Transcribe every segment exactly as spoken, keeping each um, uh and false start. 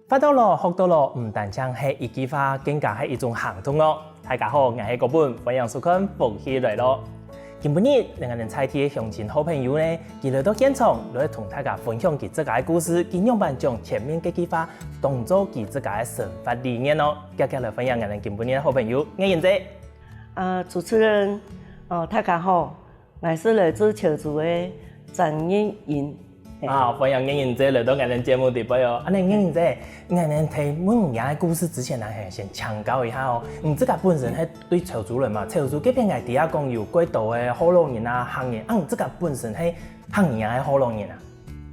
發到咯，學到咯，毋單淨係一句話，更加係一種行動哦。大家好，𠊎係國本，歡迎收看《福氣來了》。今晡日，𠊎等在地个鄉親好朋友呢，佢來到現場，來同大家分享佢自家个故事，佢仰般將前面該句話當做佢自家个生活理念哦。遽遽來歡迎𠊎等今晡日个好朋友，月英姐。啊，主持人，哦，大家好， 𠊎係來自潮州个張月英。啊，歡迎月英姐來到𠊎等節目裡背哦。恁仔，月英姐，𠊎等在問你个故事之前呢，係先請教一下哦。你自家本身係對潮州人嘛？潮州該片𠊎知啊講有幾多个福佬人啊、客人，啊你自家本身係客人啊，係福佬人啊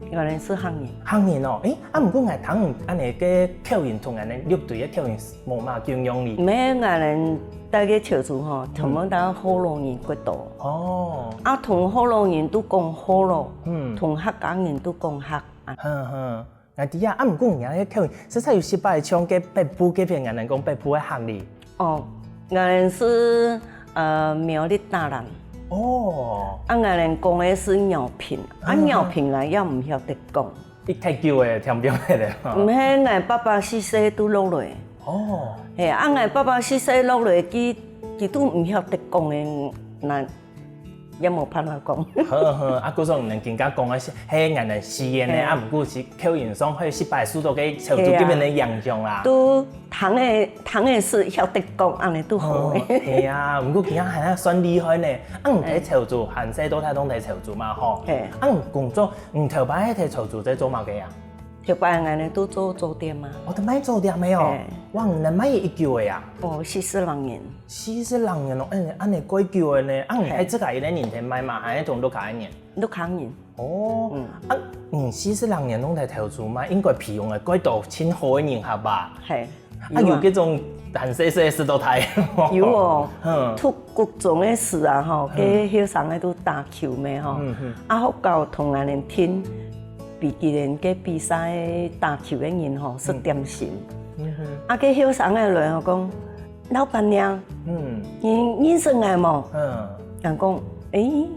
？𠊎等係客人。客人哦，誒，啊毋過𠊎聽恁仔个口音同恁仔六堆个口音無麼共樣哩。毋係，𠊎等在該潮州吼，全部都係福佬人較多。哦。啊同福佬人都講福佬，嗯。同客家人都講客啊。哼哼，𠊎知啊，啊毋過你个口音實在有息把像該北部該片，𠊎等講北部个客哩。哦，𠊎等係，呃，苗栗大蘭。哦。啊𠊎等講个係饒平，啊饒平𠊎也毋曉得講。 你忒久了，聽毋曉了。毋係，𠊎爸爸細細都落來。哦。係，啊𠊎爸爸細細落來，佢，佢都毋曉得講个，𠊎也無辦法講。好好，啊故所你等今下講个係，係𠊎等四縣个，係。啊毋過係口音上係息把受到个潮州該片个影響啦。係啊。都聽个，聽个係曉得講，恁仔都好个。哦，係啊，毋過今下還算厲害呢。啊你在潮州，還細到大當在潮州嘛吼。係。啊你工作 你頭擺係在潮州在做麼个啊？頭擺𠊎等都做早點啊。哦，在賣早點个哦。嘿。哇，你等賣幾久个啊？哦，四十零年。四十零年咯，哎，恁仔蓋久个呢。啊你係自家一個人在賣嘛，還係同屋下个人？屋下人。哦，嗯。啊你四十零年攏在潮州賣，應該培養个蓋多盡好个人客吧？係。 啊有啊。有該種還細細个時到大个無？有哦，嗯。讀國中个時啊吼，嗯。該後生个都打球咩吼。嗯嗯。啊學校同𠊎等訂比較个比賽打球个人吼，食點心。嗯哼。啊該後生个來吼講：「老闆娘，嗯。你認識𠊎無？」嗯。人講：「誒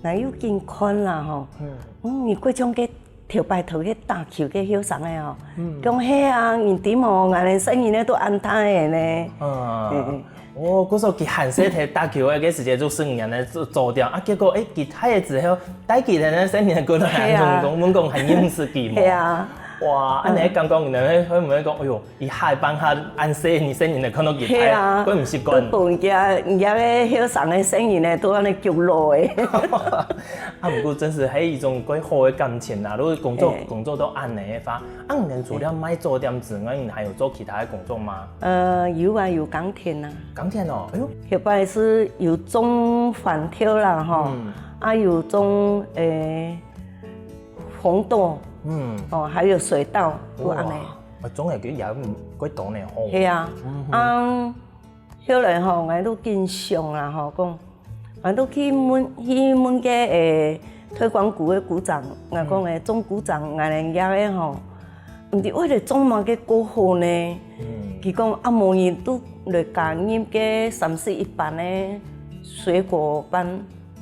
，𠊎有緊看啦吼。」嗯。嗯，你過像該 頭擺頭該打球个後生个哦，嗯。講：「係啊，你知無，𠊎等細人仔都恁大个呢。」啊。嗯嗯。哦，故所佢還細在打球个，該時節就四五年个做，做掉。啊結果，誒，佢大个之後，帶佢等个細人仔過來，係啊。還問講，問講還認識佢無？係啊。哇，嗯。恁仔感覺，你等會，會毋會講，哎喲， 佢下半下恁細，你細人仔看到佢，係啊，佢毋習慣。都分人家，人家个後生个細人仔都恁仔激老个。啊毋過真係係一種蓋好个感情啦，如果工作，嘿。工作到恁仔个話，啊你等除了賣早點之外，你還有做其他个工作嗎？呃，有啊，有耕田啊。耕田哦，哎喲。頭擺係有種番豆啦吼，嗯。啊有種，誒，紅豆，嗯。哦，還有水稻，都恁仔。哇。 啊，總係佢也毋，幾多呢吼。係啊，嗯哼。啊，後來吼，𠊎都緊想啦吼，講，𠊎都去問，去問該，誒，退光股个股長，𠊎講，嗯。誒，鍾股長，𠊎等這个吼，毋知愛來種麼个較好呢？嗯。佢講，啊，無你都來加入該三四一班个水果班。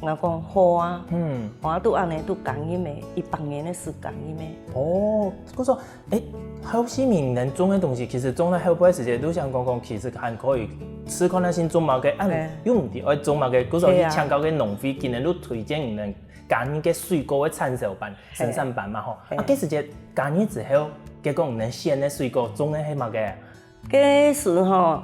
𠊎講好啊，嗯。𠊎都恁仔都加入个，一百年个時加入个。哦，故所，誒，後生人種个東西，其實種到後背時節，都想講講，其實還可以試看下先種麼个，啊，嘿。又毋知愛種麼个，故所去請教个農會，嘿啊。今日都推薦你等加入个水果个產銷班、嘿。生產班嘛吼。嘿。啊，該時節加入之後，結果你等選个水果種个係麼个？ 該時吼，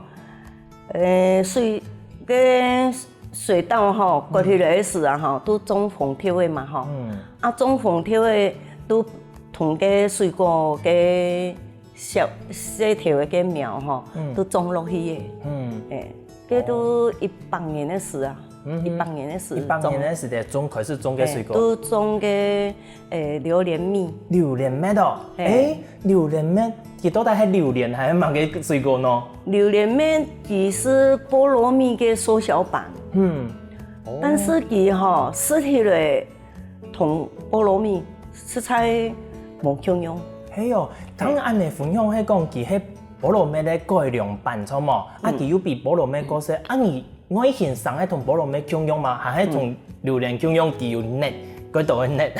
呃，水，該水稻吼，嗯。割起來个時啊吼，都種紅豆个嘛吼。嗯。啊，種紅豆个都同該水果个小，細條个該苗吼，嗯。都種落去个。嗯。誒，該都一百年个時啊。 嗯哼。一百年个時，一百年个時節種，開始種个水果。誒，都種个，誒，榴槤蜜。榴槤蜜哦，嘿。誒，榴槤蜜，佢到底係榴槤還係麼个水果呢？榴槤蜜佢係菠蘿蜜个縮小版。嗯。哦。但是佢吼，食起來同菠蘿蜜實在無共樣。係哦，當然恁仔分享係講佢係菠蘿蜜个改良版，著無？啊，嗯。佢又比菠蘿蜜較細，啊，佢 外形生个同菠蘿蜜共樣嗎？還係同榴槤共樣，佢有核，該多个核？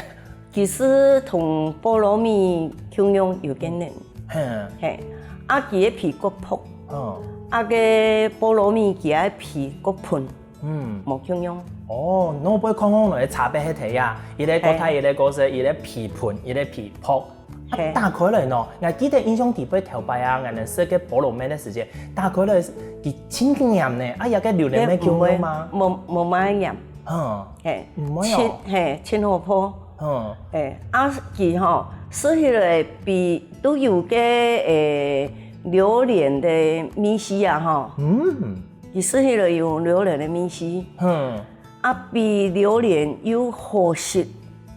其實同菠蘿蜜共樣有个核。嘿，嘿，啊佢个皮較薄，嗯，啊个菠蘿蜜佢个皮較賁，嗯，無共樣。哦，𠊎會看講來差別係睇啊，一個較大，嘿，一個較細，一個皮賁，一個皮薄。啊，嘿，打開來喏，𠊎記得印象底背頭擺啊，𠊎等食个菠蘿蜜个時節，打開來佢盡黏呢，啊，這个榴槤蜜共樣嗎？無，無麼黏。嗯，嘿，毋會哦。盡，嘿，盡好泡。嗯，嘿，啊佢吼，食起來比都有个誒榴槤个味緒啊吼。嗯，佢食起來有榴槤个味緒。嗯，啊比榴槤又好食。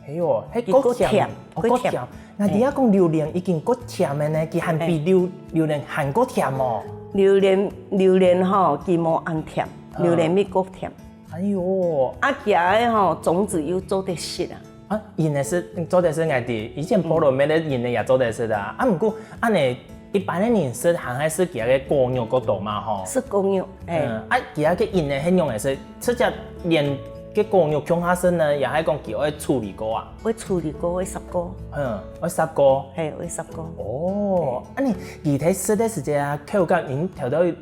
哎喲，係較甜，哦，較甜。該你也講榴槤已經較甜个呢，佢還比榴榴槤還較甜哦。榴槤榴槤吼，佢無恁甜，榴槤蜜較甜。 哎喲，啊佢个吼種子又做得食啊。啊，人个係做得食，𠊎知，以前菠蘿蜜个人个也做得食啊。啊，毋過恁呢，一般个人食還係食佢个果肉較多嘛吼。食果肉，嘿。嗯，啊，佢个人个係仰仔食，直接連个果肉共下食呢，也係講佢愛處理過啊？愛處理過，愛煠過。嗯，愛煠過。嘿，愛煠過。哦，恁呢，佢在食个時節啊，口感，因頭到 誒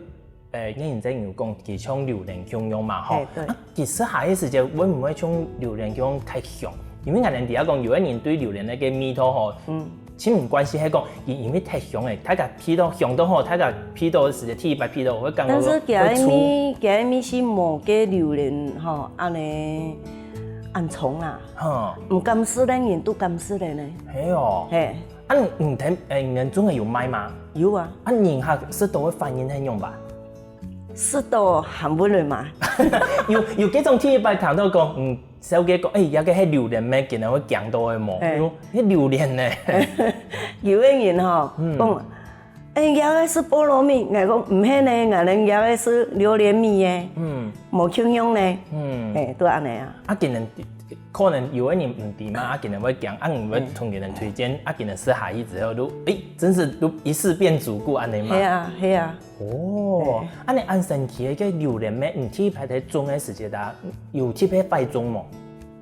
，𠊎等有講佢像榴槤共樣嘛吼。嘿，對。啊，佢食下个時節會毋會像榴槤共樣忒香？因為𠊎等知啊講，有个人對榴槤該个味道吼，嗯，盡毋慣勢，係講佢因為忒香了，大家鼻到香到吼，大家鼻到个時節，第一擺鼻到會感覺講，但是佢个味，佢个味緒無該榴槤吼，恁呢恁重啊。哼，毋敢食个人都敢食个呢。係哦。嘿。啊，你你聽，誒，你等種个有賣嗎？有啊。啊，人客食到个反應係仰般？ 食到還毋會嘛。有有該種第一擺聽到講，嗯，小姐講，誒，這个係榴槤咩，竟然會驚到个無？嘿。有，係榴槤呢。有个人吼，嗯，講，誒，這个係菠蘿蜜，𠊎講毋係呢，𠊎等這个係榴槤蜜耶，嗯，無共樣呢，嗯，嘿，都恁呢啊。啊，竟然可能有个人毋知嘛，啊，竟然會驚，啊，你會同佢等推薦，啊，竟然食下去之後，都，誒，真是都一試變主顧恁呢嘛。係啊，係啊。 哦，嘿。恁呢恁神奇个，該榴槤咩，你第一擺在種个時節啊，有特別會種無？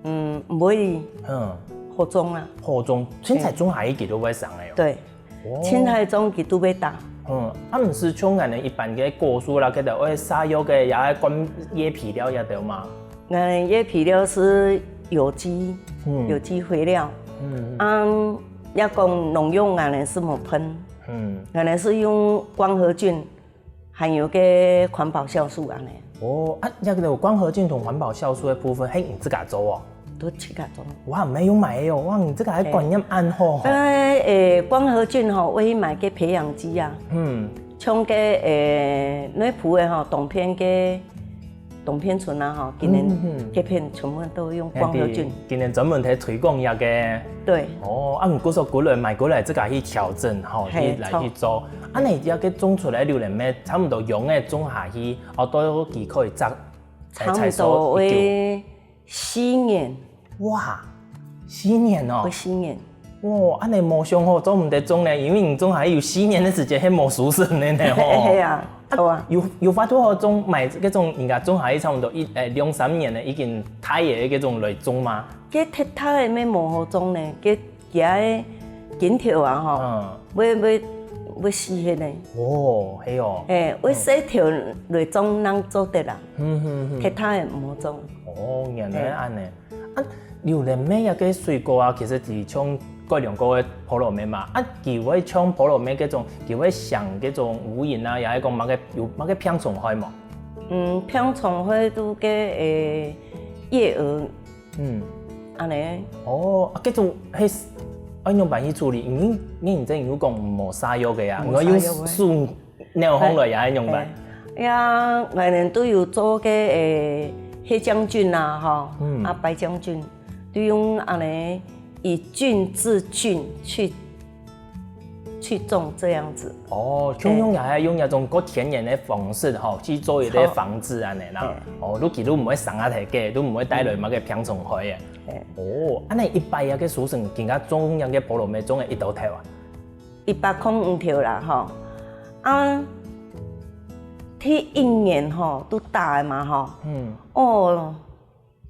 嗯，毋會。嗯，好種啊。好種，凊彩種下去佢都會生个哦。對，哦，凊彩種佢都會打。嗯，啊，毋係像𠊎等一般个果樹啦，該兜愛撒藥个，也愛灌葉肥料也對嘛。𠊎等葉肥料係有機，嗯，有機肥料。嗯，啊，也講農藥，𠊎等係無噴。嗯，𠊎等係用光合菌， 還有个環保酵素恁呢。哦，啊，這个光合菌同環保酵素个部分，係你自家做哦？都自家做。哇，毋係用買个哦，哇，你這个還觀念恁好吼。誒，誒，光合菌吼，會去買个培養基啊。嗯，像个，誒，內埔个吼，東片个，東片村啊吼，今年，嗯，嗯，嗯，該片全部都用光合菌。今年專門在推廣這个。對。哦，啊，毋過說過來買過來，自家去調整吼，嘿，去來去做。 恁呢，這个種出來榴槤咩，差毋多仰仔種下去，哦，到佢可以摘，差毋多會四年。哇，四年哦！會四年。哇，恁呢無想好，做毋得種呢，因為你種下去有四年个時間，係無收成个呢吼。係啊，著啊。有有法度好種，買該種人家種下去差毋多一，誒，兩三年个，已經大个該種來種嗎？該忒大个乜無好種呢，該 佢个根頭啊吼，嗯，會會會死忒呢。哦，係哦。嘿，會細條來種正做得啦，嗯嗯嗯，其他个毋好種。哦，原來恁呢。啊，榴槤咩這个水果啊，其實就像各樣各个菠蘿咩嘛。啊，佢會像菠蘿咩該種，佢會生該種烏蠅啊，也係講麼个有麼个病蟲害無？嗯，病蟲害都个誒，葉蛾 嗯，恁呢。哦，啊，該種係愛仰般去處理？因為你認真有講無撒藥个啊，無撒藥个。你愛用手扭䟘來也愛仰般？嘿，呀，𠊎等都有做个誒，黑將軍啊，吼，嗯，啊，白將軍，都用恁呢以菌治菌去 去種這樣子。哦，像用也係用一種較天然个方式吼，去做一個防治恁呢啦。哦，你佢都毋會傷害大家，都毋會帶來麼个病蟲害个。哦，恁呢一擺啊个收成，今下種樣个菠蘿咩種个幾多頭啊？一百空五頭啦吼。啊，第一年吼，都打个嘛吼。嗯。哦，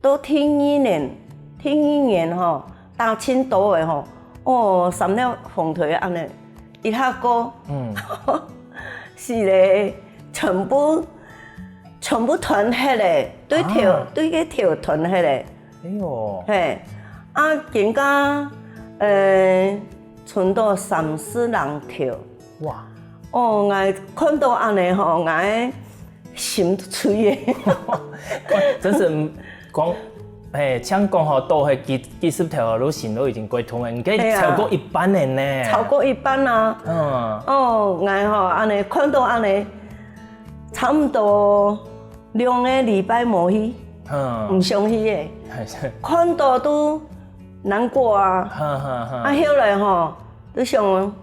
到第二年，第二年吼，打盡多个吼，哦，三粒紅頭恁呢，一下過，嗯，死咧，全部全部斷忒咧，對頭，啊，對个頭斷忒咧。哎喲，嘿，啊，今下，呃，存到三四零頭。哇，哦，𠊎看到恁呢吼，𠊎心都碎咧。真是講，嘿，像講吼，多係幾幾十條路線都已經過通了，你看，係啊，超過一半了呢。超過一半啊！嗯，哦，𠊎吼，恁呢看到恁呢，差毋多兩個禮拜無去，嗯，毋想去个，看到都難過啊！哈哈哈，啊，後來吼，都想，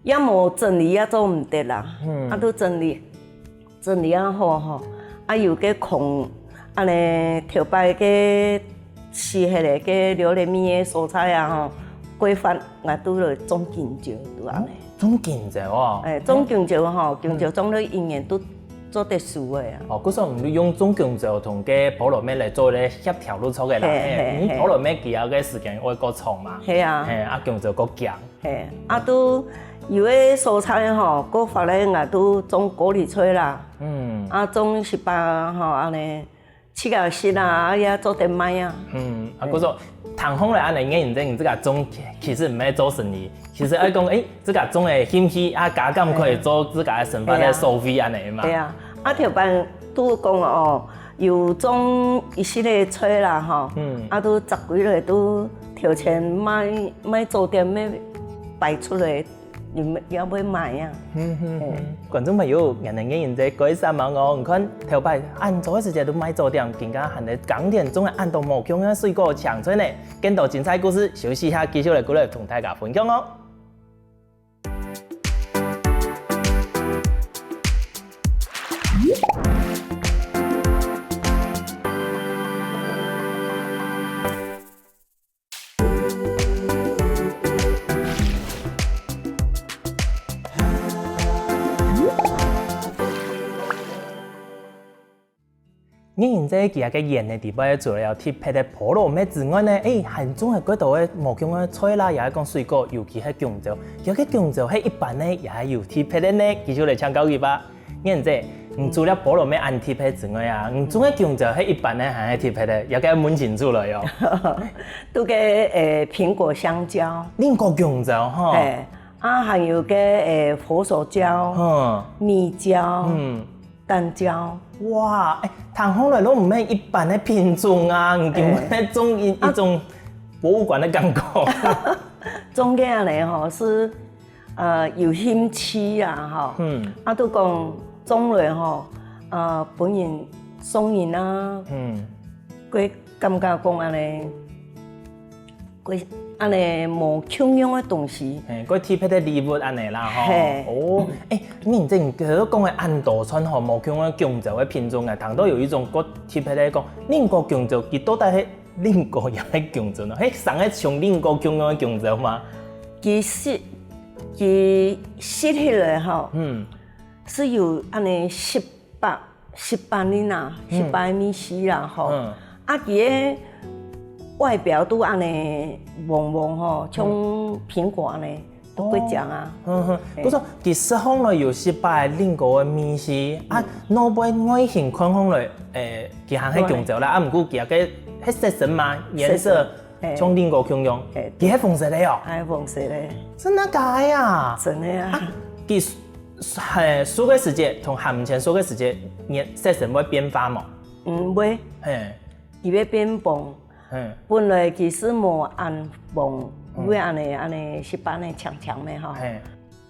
也無整理也做毋得啦，嗯，啊，都整理。 整理啊好吼，啊，有个空，恁呢頭擺个死忒个个榴槤味个所在啊吼，過發𠊎都來種弓蕉，都恁呢。種弓蕉哦？哎，種弓蕉吼，弓蕉種了一年都做得收个啊。哦，故所你用種弓蕉同个菠蘿蜜來做个協調就著个啦。嘿，嘿，因為菠蘿蜜佢个時間會較長嘛。係啊。嘿，啊，弓蕉較遽。 嘿，啊，都有个所在吼，過發咧，𠊎都種高麗菜啦，嗯，啊，種西瓜吼，恁呢，自家食啊，也做得賣啊。嗯，啊，故所聽起來恁呢，你這你自家種，其實毋係做生意，其實愛講，誒，自家種个興趣啊，加減可以做自家个生活个所費恁呢嘛。對啊，啊，頭擺都講哦， 有種一息个菜啦吼，嗯，啊，都摘歸來都頭前賣賣早點，賣擺出來，人也會買啊。嗯哼哼，觀眾朋友，原來你人在該啥嘛哦？你看頭擺恁早个時節都賣早點，今下還在耕田種个恁多無共樣个水果青菜呢。更多精彩故事，休息下繼續來過來同大家分享哦。 你人在佢个園个底背，除了有特別个菠蘿蜜之外呢，誒，還種个幾多个無共个菜啦，也係講水果，尤其係弓蕉。佢个弓蕉係一般呢，也係有特別个呢，繼續來請教佢吧。你人在，你除了菠蘿蜜恁特別之外啊，你種个弓蕉係一般呢，還係特別个？也該問清楚來喲。都个，誒，蘋果、香蕉。蘋果、弓蕉吼。嘿，啊，還有个，誒，佛手蕉、嗯，蜜蕉。嗯。 蛋蕉。哇，誒，聽起來都毋係一般个品種啊，你根本係種一一種博物館个感覺。種个恁呢吼，係，呃，有興趣啊吼，嗯，啊，都講種來吼，呃，分人送人啊，嗯，佢感覺講恁呢， 个恁呢無共樣个東西。嘿，个特別个禮物恁呢啦吼。嘿。哦，誒，你這你講个恁多串吼，無共樣个弓蕉个品種啊，聽到有一種个特別个講，蘋果弓蕉，佢到底係蘋果也係弓蕉呢？係生个像蘋果共樣个弓蕉嗎？其實，佢食起來吼，嗯，係有恁呢十 八，十八年啊，嗯，十八个味緒啦吼。嗯，啊，佢个外表都恁呢黃黃吼，像蘋果恁呢，都會講啊。嗯哼，嘿，不過佢食起來有十八个蘋果个味緒啊，外表外形看起來，誒，佢還係弓蕉啦，啊，毋過佢个係色素嘛，顏色，色素，嘿，像蘋果共樣，嘿，佢係紅色个哦。係紅色个。真的假的啊？真的啊。啊，佢 係，熟个時節同還毋曾熟个時節，顏色會變化無？嗯，會。嘿，佢會變黃。嘿，本來佢係無恁黃，嗯，會恁呢恁呢色板呢青青个吼。嘿，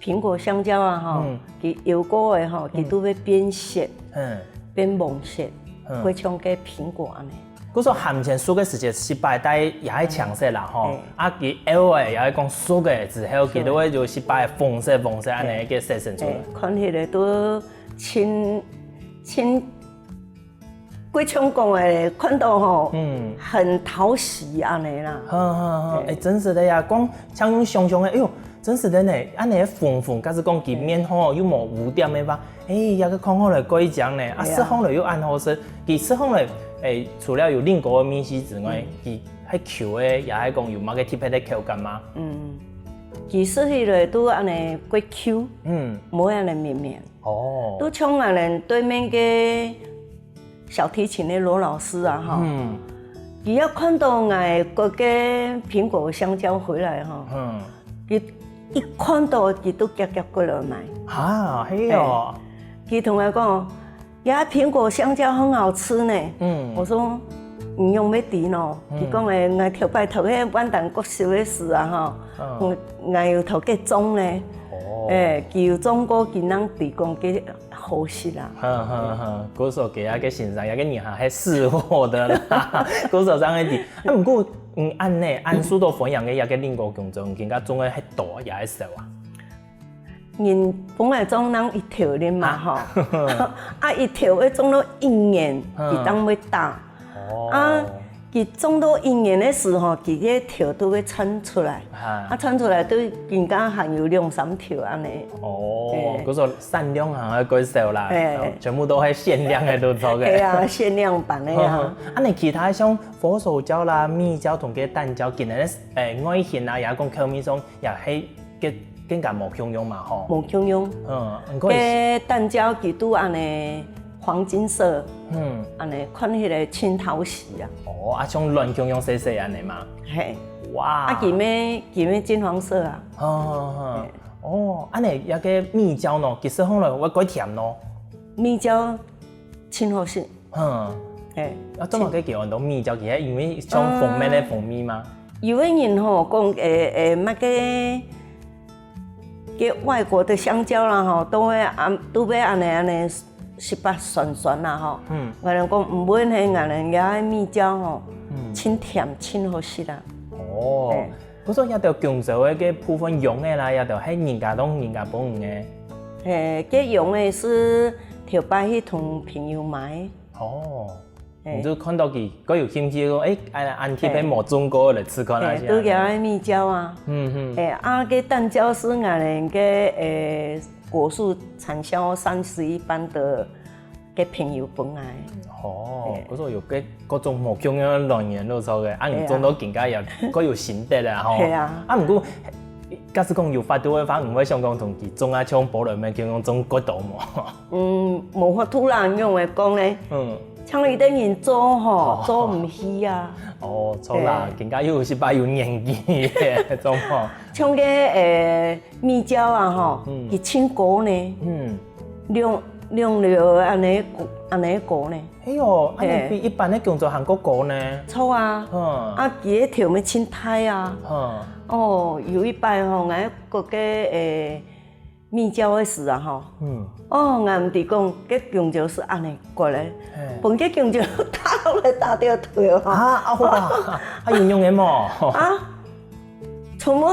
蘋果、香蕉啊吼，嗯，佢搖過个吼，佢都會變色，嗯，變黃色，嗯，會像个蘋果恁呢。 故所還毋曾熟个時節，十八个也係青色啦吼。嗯。啊，佢偶爾也係講熟个之後，佢都會有十八个紅色、黃色恁呢个色素出來。嗯，看起來都清清，過像講个，看到吼，嗯，很討喜恁呢啦。好好好，嗯，誒，真實个呀，講像用想像个，哎喲， 真實个呢，恁呢紅紅，假使講佢面吼又無污點个話，誒，也个看起來蓋靚呢，啊，食起來又恁好食。佢食起來，誒，除了有蘋果个味緒之外，佢還Q个，也還講有麼个特別个口感嗎？嗯，佢食起來都恁呢過Q，嗯，無恁呢綿綿。哦，都像恁呢對面个小提琴个羅老師啊，哈，嗯，佢一看到𠊎割个蘋果香蕉回來哈，嗯，佢一看到佢都遽遽過來買。啊，係哦，佢同𠊎講， 呀，蘋果香蕉很好吃呢。嗯，我說你仰會知呢？佢講誒，𠊎頭擺讀該萬丹國小个時啊，哈，𠊎𠊎有讀該種呢。哦，誒，佢有種過，佢正知講該好食啊。哈哈哈，故所佢啊个先生，佢个人還係識貨的啦。故所正會知。啊，毋過，嗯，恁呢，恁受到歡迎个一個蘋果工作，你今下種个係多也係少啊？ 人本來種正一頭个嘛，吼，啊，一頭愛種到一年，佢正會打。哦，啊，佢種到一年个時候，佢个頭都會伸出來，啊，伸出來都應該還有兩三頭恁呢。哦，故所產量還會過少啦，全部都係限量个都做个。係啊，限量版个啊。啊，你其他像佛手蕉啦、蜜蕉同个蛋蕉，佢个誒外形啊，也講口味上也係 更更加無共樣嘛吼。無共樣。嗯，毋過該蛋蕉佢都恁呢黃金色，嗯，恁呢看起來盡討喜啊。哦，啊像卵共樣細細恁呢嘛。嘿，哇，啊佢乜佢乜金黃色啊。好好好，哦，恁呢該个蜜蕉呢，其實後來會過甜咯。蜜蕉盡好食。 嗯，嘿，啊，做麼个叫安到蜜蕉？其實因為像蜂蜜个蜂蜜嗎？有个人吼講，誒誒，麼个，个外國个香蕉啦吼，都會恁都會恁呢恁呢，舌巴酸酸啦吼。嗯，𠊎等講毋會，係𠊎等个蜜蕉吼，盡甜盡好食啦。哦，不過這條弓蕉个部分用个啦，這條係人家同人家分你个。嘿，个用个係頭擺去同朋友買。 哦，你就看到佢，佢有興趣講，誒，恁恁特別無種過來試看啊，嘿，都有愛蜜蕉啊。嗯嗯。誒，啊，个蛋蕉係𠊎等个誒果樹產銷三十一班个个朋友分𠊎。哦，可是有个各種無共樣个來源都做个，啊，你種到今下也各有心得啦吼。係啊。啊，毋過，假使講有法度个話，毋會想講同佢種啊，像菠蘿咩，叫講種過多無？ 嗯，無法度啦，仰會講呢？嗯，像有兜人做吼，做毋起啊。哦，著啦，今下又有一把有年紀个，做吼。像个誒蜜蕉啊吼，佢盡高呢，嗯，兩兩樓恁呢恁呢高呢。哎喲，恁呢比一般个弓蕉還較高呢。著啊，啊，佢个頭尾盡大啊。哦，有一擺吼，𠊎个个誒 蜜蕉个時啊吼，嗯，哦，𠊎毋知講，个弓蕉係恁呢割个，分个弓蕉打落來打到頭吼。啊，啊哇，啊有用个無？啊，全部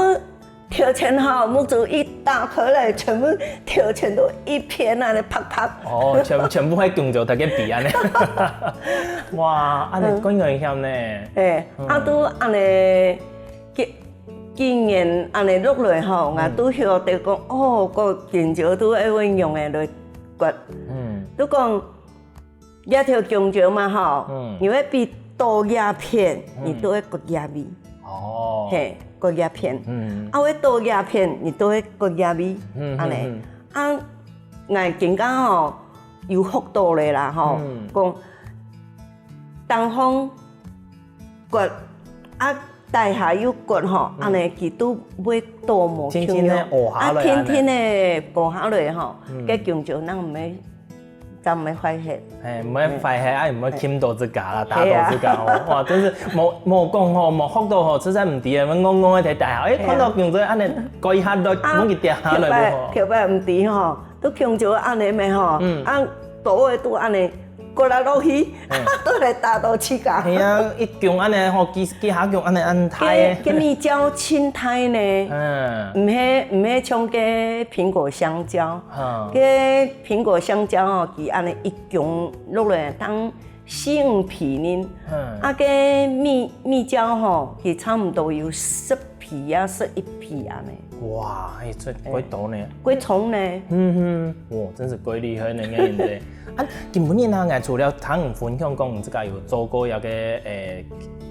頭前吼，目珠一打開來，全部頭前都一片恁呢白白。哦，全全部係弓蕉，大家比恁呢。哇，恁呢更危險呢。誒，啊都恁呢，个 今年恁呢落來吼，𠊎都曉得講，哦，个弓蕉都愛會用个來割。嗯，都講這條弓蕉嘛吼，你會比倒這片，你都會割這位。哦，嘿，割這片。嗯，啊，會倒這片，你都會割這位。嗯，恁呢，啊，𠊎今下吼有學到咧啦吼，講 頂項割，啊，底下又割吼，恁呢佢都會倒無共樣，輕輕个下來，啊，輕輕个下下來吼，該弓蕉正毋會，正毋會壞忒。嘿，毋會壞忒，啊，毋會揲到自家啦，打到自家吼。哇，真係無無講吼，無學到吼，實在毋知啊，戇戇个在底下，誒，看到弓蕉恁呢，割一下落，啊，毋會跌下來，頭擺毋知吼。 都弓蕉恁呢咩吼，啊，倒个都恁呢，割來落去，都來打到自家。係啊，一弓恁呢吼，幾幾下弓恁呢恁大个。个个蜜蕉盡大呢，嗯，毋係毋係像个蘋果香蕉，个蘋果香蕉吼，佢恁呢一弓落來當四五皮呢，啊，个蜜蜜蕉吼，佢差毋多有十 皮啊，十一皮恁呢。哇，哎，這幾多呢？幾重呢？嗯哼，哇，真係幾厲害呢，个人仔。啊，今晡日啊，𠊎除了聽你分享講你自家有做過一個，誒，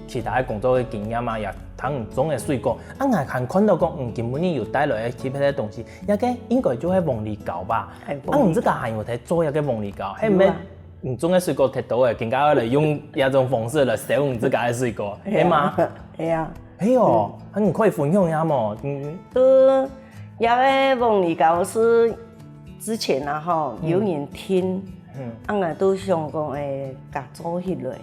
其他个工作个經驗啊，也還有種个水果，啊，𠊎還看到講，嗯，今晡日有帶來个特別个東西，這个應該就係黃梨糕吧？啊，你自家還有在做這个黃梨糕，係毋係？你種个水果忒多了，今下愛來用這種方式來銷你自家个水果，係嗎？係啊。係哦，啊，你可以分享一下無？嗯，都，這个黃梨糕係之前啊吼，有人訂，嗯，啊，𠊎都想講，誒，甲做起來。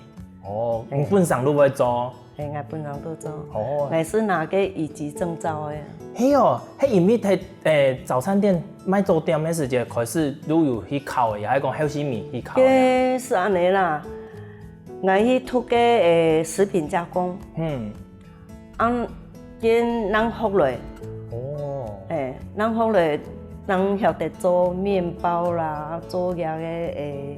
哦，你本身都會做？ 係，𠊎本身都做。哦。𠊎係拿个乙級證照个。係哦，係因為在，誒，早餐店賣早點个時節開始就有去考个，也係講後續你去考个？該係恁樣啦，𠊎去讀个，誒，食品加工。嗯。啊，該正學來。哦。誒，正學來，正曉得做麵包啦，做這个，誒，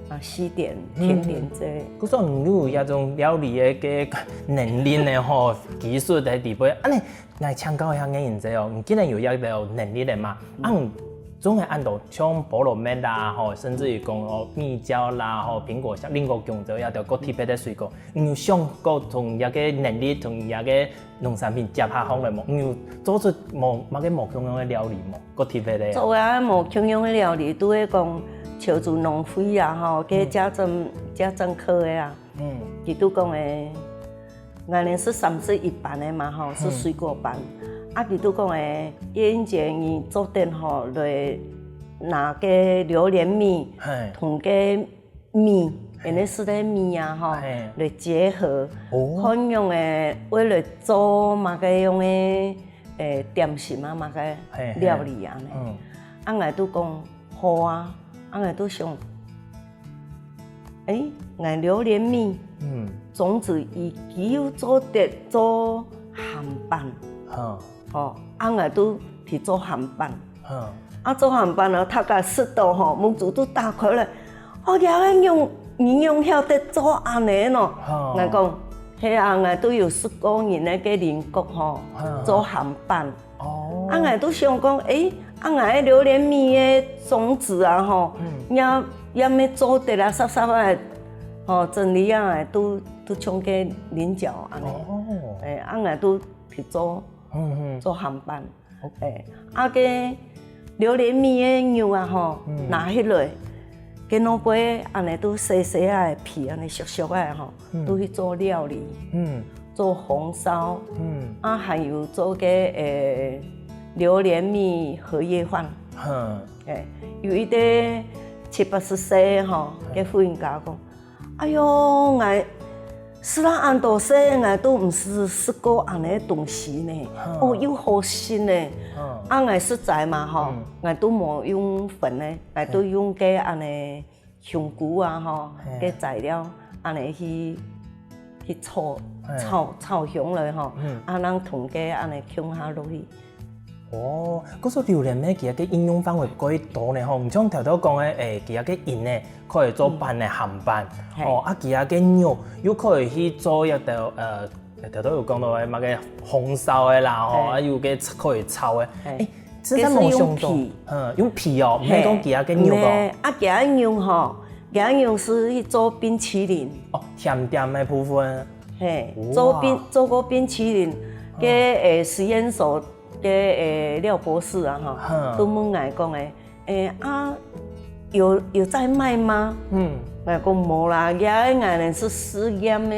啊，西點、甜點這。故所你有這種料理个个能力呢吼，技術在裡背。恁呢，來請教一下𠊎人姐哦，你既然有這个能力个嘛，啊，你種个恁多，像菠蘿蜜啦吼，甚至於講哦，蜜椒啦吼，蘋果、香、蘋果、香蕉，這兜个特別个水果，你有想過從這个能力，從這个農產品接下項來無？你有做出無麼个無共樣个料理無？ 个特別个。做啊無共樣个料理，都會講潮州農會啊吼，个家政家政課个啊，嗯，佢都講誒，𠊎等係三十一班个嘛吼，係水果班，啊佢都講誒，燕姐你做得吼來拿个榴槤蜜，係，同个 米，因為係个米啊吼，係，來結合，哦，看樣誒，愛來做麼个樣个，誒，點心啊，麼个料理啊呢。係，嗯，啊，𠊎都講好啊，啊，𠊎都想，誒，𠊎榴槤米，嗯，種子佢又做得做鹹粄，好，吼，啊，𠊎都去做鹹粄。 啊，做鹹粄啊，大家食到吼，目珠都打開了。哦，這个樣，你仰曉得做恁呢喏？𠊎講，係啊，𠊎都有食過人个个鄰國吼，做鹹粄。哦，啊，𠊎都想講，誒，啊，𠊎个榴槤米个種子啊吼，也也乜做得啦，煞煞个，吼，整理啊，都都像个菱角恁呢。哦，誒，啊，𠊎都去做，嗯嗯，做鹹粄。 誒，啊，該榴槤米个肉啊吼，拿起來，該外背恁呢都細細个皮，恁呢削削个吼，都去做料理，嗯，做紅燒，嗯，啊，還有做个誒榴槤米荷葉飯，哼，誒，有一個七八十歲吼，个婦人家講， 哎喲，𠊎食了恁多歲，𠊎都毋識食過恁呢東西呢。哦，又好食呢。啊，𠊎食齋嘛吼，𠊎都無用粉呢，𠊎都用該恁呢香菇啊吼，該材料恁呢去去炒炒炒香來吼，啊，正同該恁呢共下落去。 哦，故所榴槤乜佢个應用範圍蓋多呢吼，毋像頭頭講个，誒，佢个仁呢，可以做粄个鹹粄，哦，啊，佢个肉又可以去做一兜，呃，頭頭有講到个麼个紅燒个啦，吼，啊，有个可以炒个，誒，真正無想到，嗯，用皮哦，毋係講佢个肉哦，啊，佢个肉吼，佢个肉係去做冰淇淋，哦，甜點个部分，係，做冰做過冰淇淋，个誒實驗所 个誒廖博士啊吼，都問𠊎講誒，誒啊有有在賣嗎？嗯，𠊎講無啦，這个𠊎等係試驗个，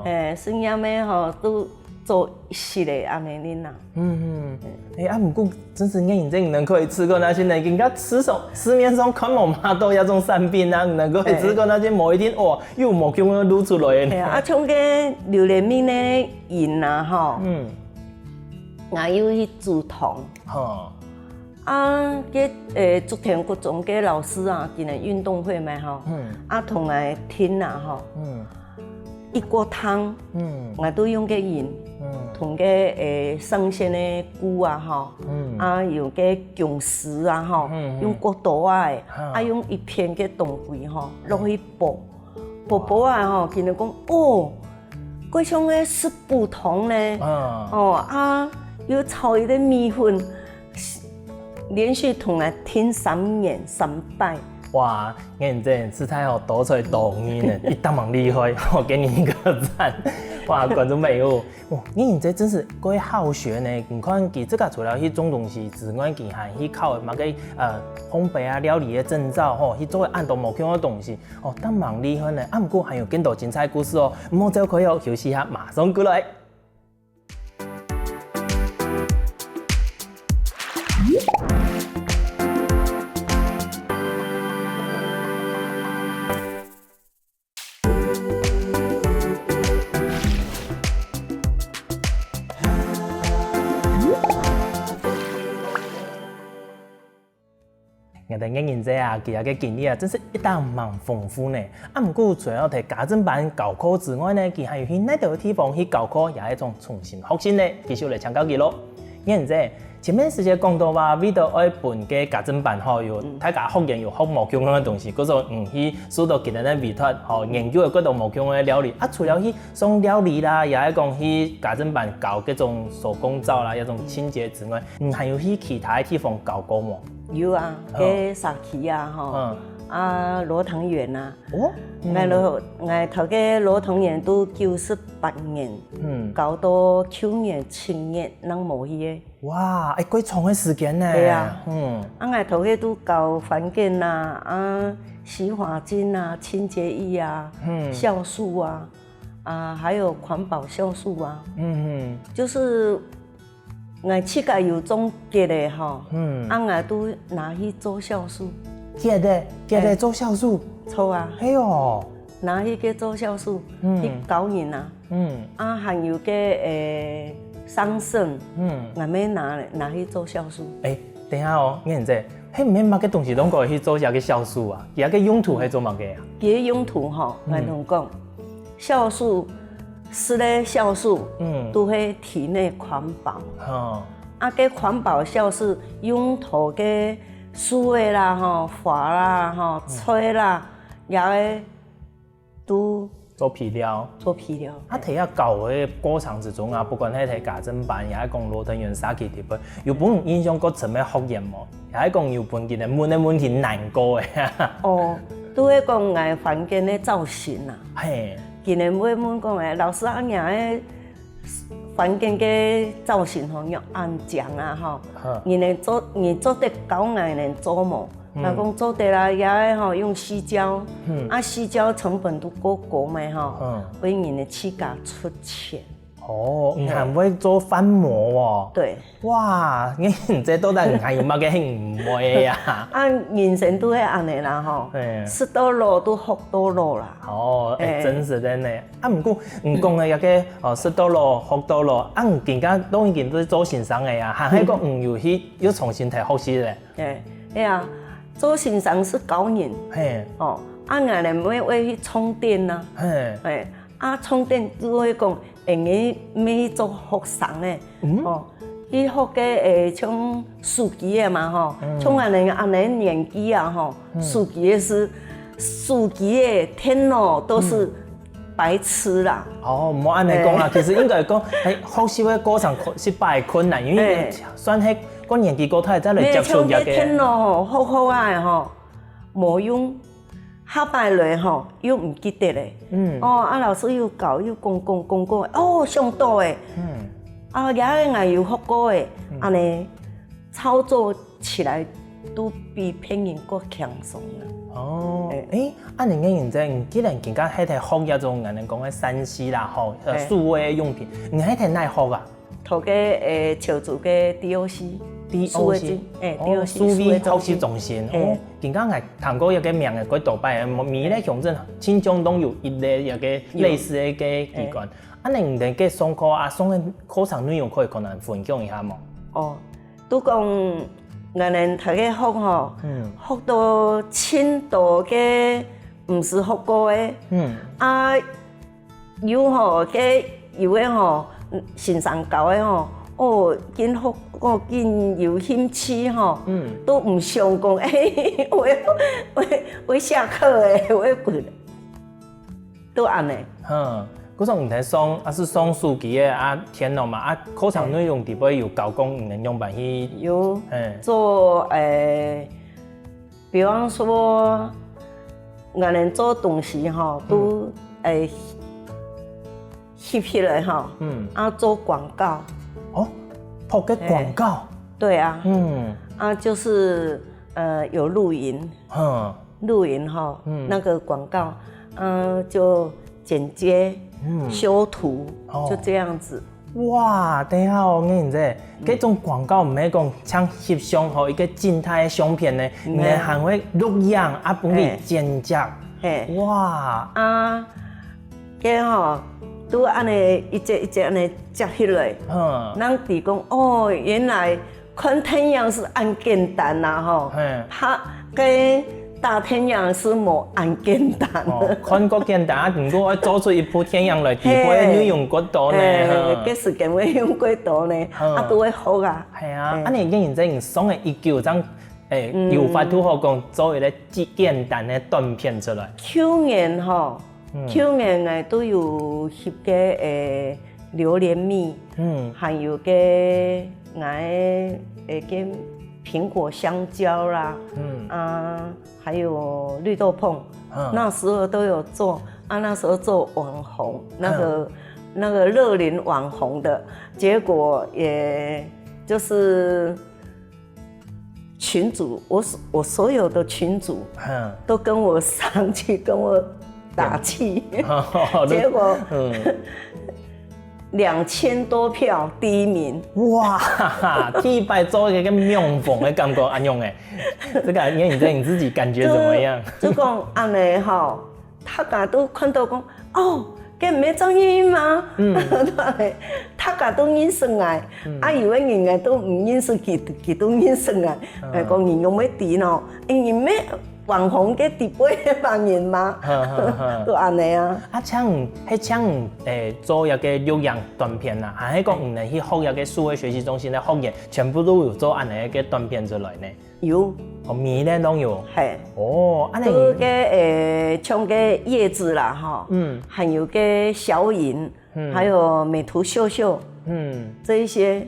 誒試驗个吼，都做一息个恁呢啦。嗯嗯，誒啊，毋過真係恁認真，你能夠一次過拿去呢，應該市上市面上看無買到這種產品啊，你能夠一次過拿去無一定哦，又無共樣露出來个。係啊，啊像个榴槤米呢仁啊吼，嗯。 𠊎又去煮糖。吼。啊，該誒竹田國中个老師啊，今年運動會嘛吼，啊同𠊎訂啊吼，一鍋湯，𠊎都用該仁，同該誒生鮮个菇啊吼，啊用該薑絲啊吼，用鍋刀啊，啊用一片个當歸吼，落去煲， 婆婆啊吼，佢就講哦，蓋像个食補湯呢，哦啊，又炒一個米粉，連續同𠊎訂三年三擺。哇，恁樣實在吼多才多藝呢，你當蠻厲害，我給你一個讚。哇，觀眾朋友，哦，你這真係蓋好學呢！你看佢自家除了去種東西之外，佢還去考麼个呃烘焙啊、料理个證照吼，去做恁多無共个東西，哦，當蠻厲害呢！啊，毋過還有更多精彩故事哦，毋好走開哦，休息一下，馬上過來。𠊎兜个人姐啊，佢个經歷啊，真係一定蠻豐富呢。啊，毋過除了在家政班教課之外呢，佢還有去哪兜地方去教課，也係一種重新學習呢？繼續來請教佢咯。人姐，前面時節講到話，為著愛分个家政班吼，有大家學員有學無共樣个東西，故所嗯去受到佢等个委託，吼，研究个各種無共樣个料理。啊，除了去上料理啦，也係講去家政班教各種手工皂啦，一種清潔之外，你還有去其他个地方教過無？有啊，嗯。該社區啊，吼，嗯。啊，羅騰園啊，哦，嗯。𠊎羅，𠊎頭个羅騰園都九十八年，嗯。教到舊年七月，正無去个。哇，欸，幾長个時間呢。對啊。嗯。啊，𠊎頭个都教番梘啊，啊，洗髮精啊，清潔液啊，嗯。酵素啊，啊，還有環保酵素啊。嗯哼。就是𠊎自家有種桔仔吼，嗯。啊，𠊎都拿去做酵素。桔仔，桔仔做酵素？著啊。係哦。拿去該做酵素，嗯。去教人啊。 嗯。啊，還有个，欸，桑葚，嗯。𠊎乜拿，拿去做酵素。欸，等下哦，人姐，係毋係麼个東西攏可以去做這个酵素啊？佢个用途係做麼个啊？佢个用途吼，嗯。𠊎同你講，酵素係咧酵素，嗯。都係體內環保。吼。啊，該環保酵素用途个樹仔啦，吼，花啦，吼，嗯。菜啦，也會 都做肥料。做肥料。啊，在該教个過程之中啊，不管係在家政班，也係講羅騰園社區裡背，有分你印象較深个學員無？也係講有分佢等問个問題難過个？哦，都係講𠊎番梘个造型啊。嘿。佢等會問講，欸，老師啊，你个番梘个造型吼，愛仰般啊，吼。嗯。你能做，你做得教𠊎能做無？ 嗯。𠊎講做得啦，也係吼用矽膠，嗯。啊，矽膠成本都過高嘛吼，嗯。所以人个自家出錢。哦，你還會做翻模哦？對。哇，你這到底你還有麼个興趣呀？啊，人生都係恁仔啦吼，嘿。食到老都學到老啦。哦，欸，嘿。真實个呢。啊，毋過你講个這个，哦，食到老學到老，啊，你今下都已經係做先生个啊，還係講你有去又重新再學習咧？ 嘿，係啊，做先生係教人。嘿。哦，啊，𠊎等會，會去充電啊。嘿。嘿，啊，充電就會講，欸，你乜去做學生个，嗯。哦，去學个，欸，像手機个嘛吼，嗯。像𠊎等恁仔年紀啊吼，嗯。手機个係，手機个電腦都係 嗯。白痴啦。哦，毋好恁仔講啦，嘿。其實應該講，欸，學習个過程困，失敗困難，因為嘿。算係个年紀較大，再來接觸這个。無，像該電腦吼，學好啊吼，無用，下擺來吼，又毋記得咧。嗯。哦，啊，老師又教，又講講講講，哦，想到咧。嗯。啊，這个𠊎有學過咧，嗯。恁仔操作 起來都比別人較輕鬆啦。哦，欸。欸，恁仔个人仔，你既然今下係在學這種𠊎等講个三C啦，吼，呃，欸。數位用品，你係在哪學啊？讀个，欸，潮州个D O C，D O C。數位中，欸，哦，D O C數位學習中心。數位中心。哦，欸。今下𠊎聽過一个名个，幾多擺个，每一个鄉鎮、親像都有一个一个類似个機關。有。欸。恁仔你等个上課啊，上个課程內容可以同𠊎等分享一下無？哦， 都講𠊎等大家學吼，嗯。學到盡多个毋識學過个。嗯。啊，有吼，个有个吼，先生教个吼，哦，緊學，哦，緊有興趣吼，嗯。都毋想講，欸，會，會，會下課个，會滾。 都恁仔。哼，故所你在上，啊，係上手機个啊，電腦嘛，啊，課程內容裡背有教講你等仰般去，有，嘿。做，欸，比方說，𠊎等做東西吼，嗯。都，欸，翕起来吼，嗯，啊做廣告。哦，拍个廣告。對啊，嗯，啊就是呃有錄影，嗯，錄影吼，嗯，那個廣告，嗯，就剪接、嗯，修圖，哦，就這樣子。哇，等下哦，你這，嗯，這種廣告毋係講像翕相吼，一個靜態个相片呢，你還會錄影啊，分佢剪接。嘿，哇，啊，該吼，都恁呢一節一節恁呢接起來，嗯，人知講哦，原來 看電影係恁簡單啦吼，拍个大電影係無恁簡單。哦，看過簡單，啊毋過愛做出一部電影來，底背愛用幾多呢？嘿，該時間會用幾多呢？啊都會學啊。係啊，恁呢已經真正上个一九張，誒，有法度好講做一個簡單个短片出來。舊年吼，舊年誒都有翕个誒 榴槤蜜，嗯，還有个𠊎个蘋果香蕉啦，嗯，啊，還有綠豆椪，嗯，那時候都有做啊，那時候做網紅，那個那個樂齡網紅的，結果也就是群組，我所我所有的群組，嗯，都跟我上去跟我打氣，結果兩千多票第一名。哇，第一擺做一個網紅个感覺，恁樣誒，這個你你你自己感覺怎麼樣？就講恁呢吼，大家都看到講，哦，該毋係張燕韻嗎？嗯，對，大家都認識𠊎，啊有个人誒都毋認識佢，佢都認識𠊎，誒，講你仰會知呢？誒，你毋係 網紅个底背个麼人嗎？都恁呢啊。啊，像係像誒做一個錄影短片啦，還係講你能去學一個數位學習中心个學員，全部都有做恁呢个短片出來呢？有，哦，每一個都有。係，哦，恁呢，都个誒，像个葉子啦，吼，嗯，還有个小影，嗯，還有美圖秀秀，嗯，這一些。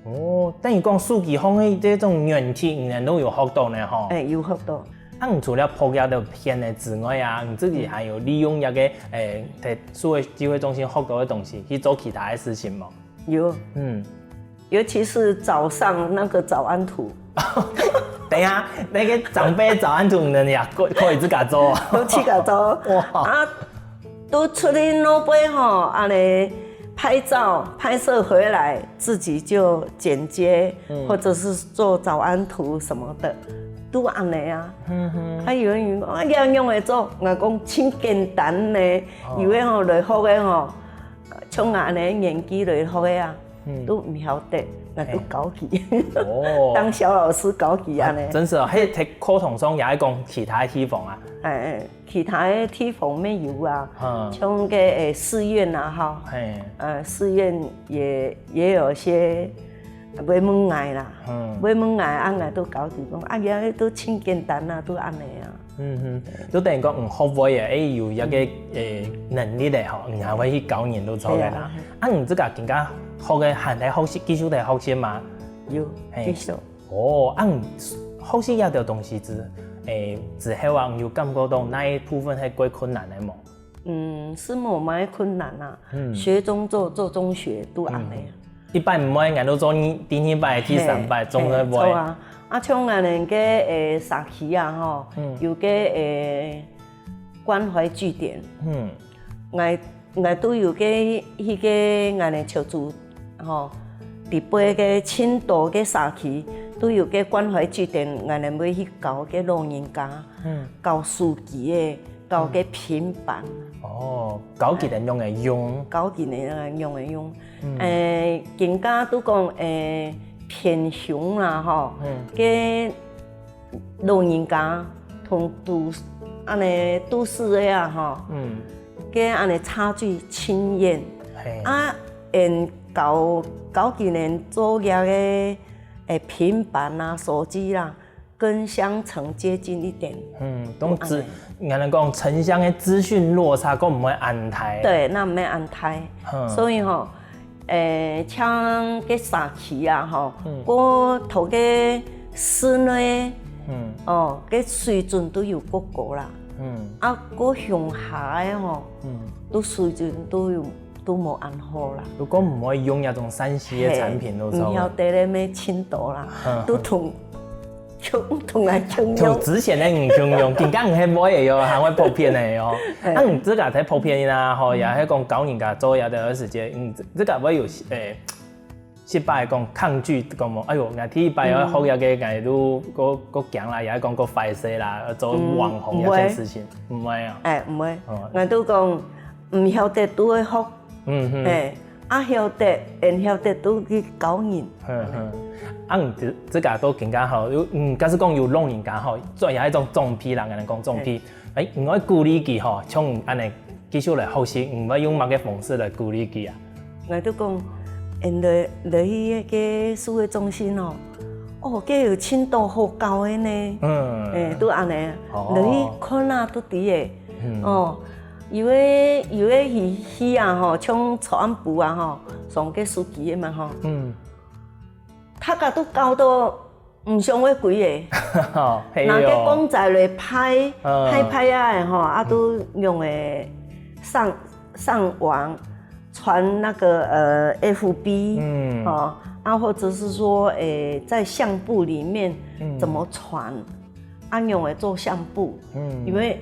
哦，等於講手機項个這種軟體，你都有學到呢吼。誒，有學到。啊，你除了拍這兜片仔之外啊，你自己還有利用這個誒，在數位機會中心學到个東西去做其他个事情無？有，嗯，尤其是早上那個早安圖。等一下，該個長輩早安圖呢，你也可可以自家做啊？都自家做。哇，啊， 都出去外背吼，恁呢拍照拍攝回來，自己就剪接，或者是做早安圖什麼的，都恁呢啊。啊有个人講啊，你仰會做？𠊎講盡簡單呢，有个吼來學个吼，像𠊎恁呢年紀來學个啊，都毋曉得，𠊎都教佢，哦，當小老師教佢恁呢。真係哦，係在課堂上也係講其他地方啊？誒誒。 其他个地方乜有啊，像个誒寺院啊吼，誒寺院也也有一些會問𠊎啦，會問𠊎啊，𠊎都教佢講，啊，這都盡簡單啊，都恁呢啊。嗯哼，都等於講，嗯，學會誒，誒有一個誒能力誒吼，你還會去教人都做个啦。啊，你自家更加學个還在學習，繼續在學習嗎？有，繼續。 哦，恁學習這兜東西之誒之後啊，你有感覺到哪一部分係較困難个無？嗯，係無麼个困難啊，學中做，做中學，都恁呢。一般毋會，𠊎都做第二擺、第三擺，總係會。著啊，啊，像𠊎等个誒社區啊吼，有个誒關懷據點，嗯，𠊎 𠊎都有个去个𠊎等潮州吼，底背个盡多个社區都有个關懷據點，𠊎等會去教个老人家，教手機个，教个平板。哦，教佢等仰仔用。教佢等仰仔用。誒，更加都講誒偏鄉啦吼，个 老人家同都恁呢都市个啊吼，嗯，个恁呢差距盡遠。啊，𠊎教教佢等做這个誒平板啊、手機啦，跟鄉村接近一點。嗯，當資，𠊎等講城鄉个資訊落差，更毋會恁大。對，那毋會恁大。所以吼， 誒，像个社區啊吼，過頭个室內，哦，个水準都有較高啦。啊，過鄉下个吼，都水準都有都無恁好啦。如果毋會用這種三C个產品，嘿，都毋曉得咧，乜盡多啦，都同，同來共用。同之前个毋共用，更加毋係會个喲，還會普遍个喲。嘿。啊，你自家在普遍啊，吼，也係講教人家做這个時節，嗯，自家會有，誒，失敗講抗拒，講無，哎喲，𠊎第一擺愛學這个，𠊎都，過，過驚啦，也係講過壞勢啦，做網紅這件事情，毋會啊。誒，毋會，哦。𠊎都講，毋曉得都會學， 嗯哼。嘿，啊曉得，毋曉得都去教人。哼哼。啊，你自，自家都更加好，有，嗯，假使講有老人家吼，做也係一種裝備啦，𠊎等講裝備。嘿。誒，你愛鼓勵佢吼，像恁呢繼續來學習，你會用麼个方式來鼓勵佢啊？𠊎都講，嗯，來，來去該个數位中心哦，哦，該有盡多好教个呢。嗯。誒，都恁呢，哦。來去看啊，都知个。嗯。哦， 有个，有个戲，戲啊吼，像昨暗晡啊吼，上个手機个嘛吼，嗯。大家都搞到毋想愛歸个，係哦。拿个公仔來拍，嗯。拍拍啊吼，啊都用个上，上網傳那個，呃，F B，嗯。哦，啊或者是說，誒，在相簿裡面，嗯。怎麼傳？ 恁樣个做相簿，嗯。因為，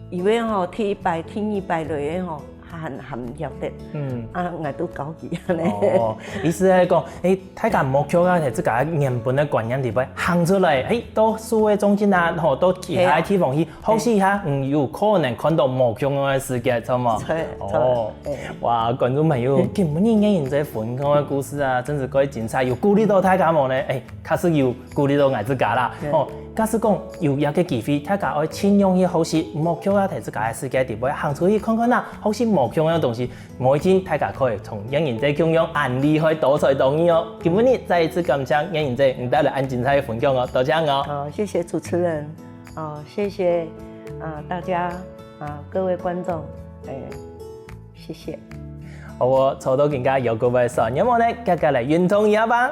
因為吼，第一擺、第二擺來个吼，還，還毋曉得。嗯。啊，𠊎都教佢恁呢。哦，意思係講，誒，大家莫卻啊，自家原本个觀念裡背行出來，誒，到數位中心啊，吼，到其他个地方去，嘿啊。學習一下，嗯，有可能看到無共樣个世界，著無？著，著。哦，嘿。哇，觀眾朋友，今晡日𠊎等這分享个故事啊，真係蓋精彩，有鼓勵到大家無呢？誒，確實有 鼓勵到𠊎自家啦。對。哦，假使講有這个機會，大家愛盡量去學習，莫卻啊在自家个世界裡背行出去看看啊，學習無共樣个東西。無一定大家可以同𠊎等共樣恁厲害多才多藝哦。今晡日再一次感謝𠊎等你帶來恁精彩个分享哦，多謝哦。好，謝謝主持人，哦，謝謝，啊，大家，啊，各位觀眾，誒，謝謝。好哦，坐到更加有各位所，那麼呢，大家來運動一下吧。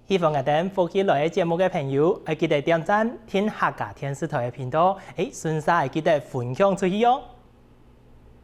喜歡𠊎等福氣來个節目个朋友，愛記得點讚、訂客家電視台个頻道，誒，順續愛記得分享出去哦。